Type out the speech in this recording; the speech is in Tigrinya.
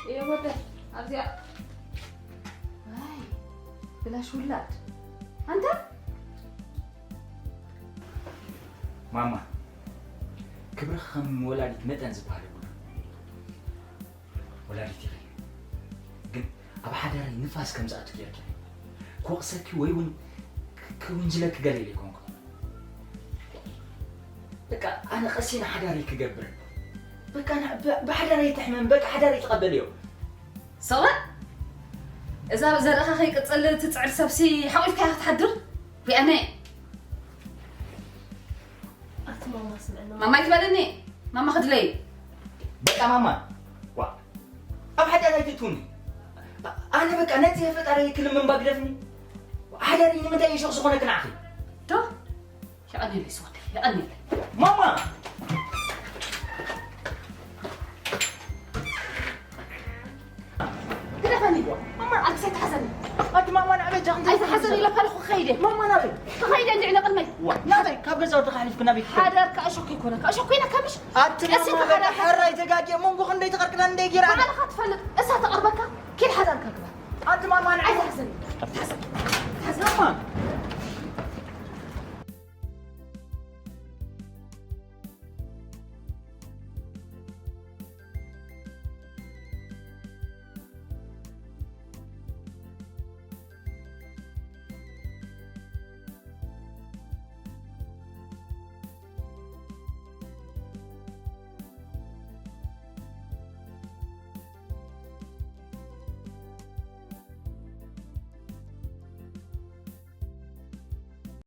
እየ ወደ ኣብዚኣ። ኣይ፣ ብላሽ ውላድ። ኣንታ? ማማ፣ ክብሪ ከም ወላዲት መጠን ዝበሃል የብሉን። ወላዲት ኢኺ። ግን ኣብ ሓዳረይ ንፋስ ከም ዝኣቱ ጌርኪ። ክወቕሰኪ ወይ እውን ክ-፣ ክውንጅለኪ ገለ ኢለ ኣይኮንኩ። በቃ፣ ኣነ ቀሲነ ሓዳረይ ክገብር። በቃ፣ ን-፣ ብ-፣ ብሓዳረይ ትሕመም፣ በቃ፣ ሓዳረይ ትቐበልዮ። ሰብኣ፣ እዛ ዘርእኻ ከይቅጽል ትጽዕር ሰብሲ ሓቂፍካያ ክትሓድር? ሪኣነ። ኣቲ ማማ ስምዕና። ማማ ይትበለኒ። ማማ ክድለይ። በቃ ማማ። ዋ። ኣብ ሓጢኣት ኣይትእትውኒ። ኣነ በቃ ነቲ ፈጣሪ ክልምን ባግደፍኒ። ሓዳሪ ንምንታይ ይሸቕ ዝኾነ ክንዓኺ? ዶ? የቐንየለይ ዝወደይ፣ የቐንየለይ። ማማ! ግደፈኒ። ማማ! ኣልክስ ኣይትሓዘኒ። ኣቲ ማማ ናበይ ጃኽን ኣይትሓዘኒ ኢለካ ኣለኹ፣ ክኸይድ እየ። ማማ ናበይ? ክኸይድ እየ፣ እንድዒ ንቕድመይ። ዋ፣ ናበይ? ካብ ገዛ ወድኻ ሓሊፍክ ናበይ ትኸይድ? ሓዳርካ እሾክ ይኮነካ፣ እሾክ ኮይነካ ምሽ? ኣቲ ቀስ ማማ ኢልካ በቃ ሓዳርካ ሓራይ ተጋግየ መንጎ ክንደይ ተቐርቅዳ እንደይ ጌራ? ባዕልኻ ትፈልጥ፣ እሳ ተቐርበካ፣ ኪድ ሓዳርካ ግበር። ኣቲ ማማ ንዓይ ኣይትሓዘኒ። ማማ!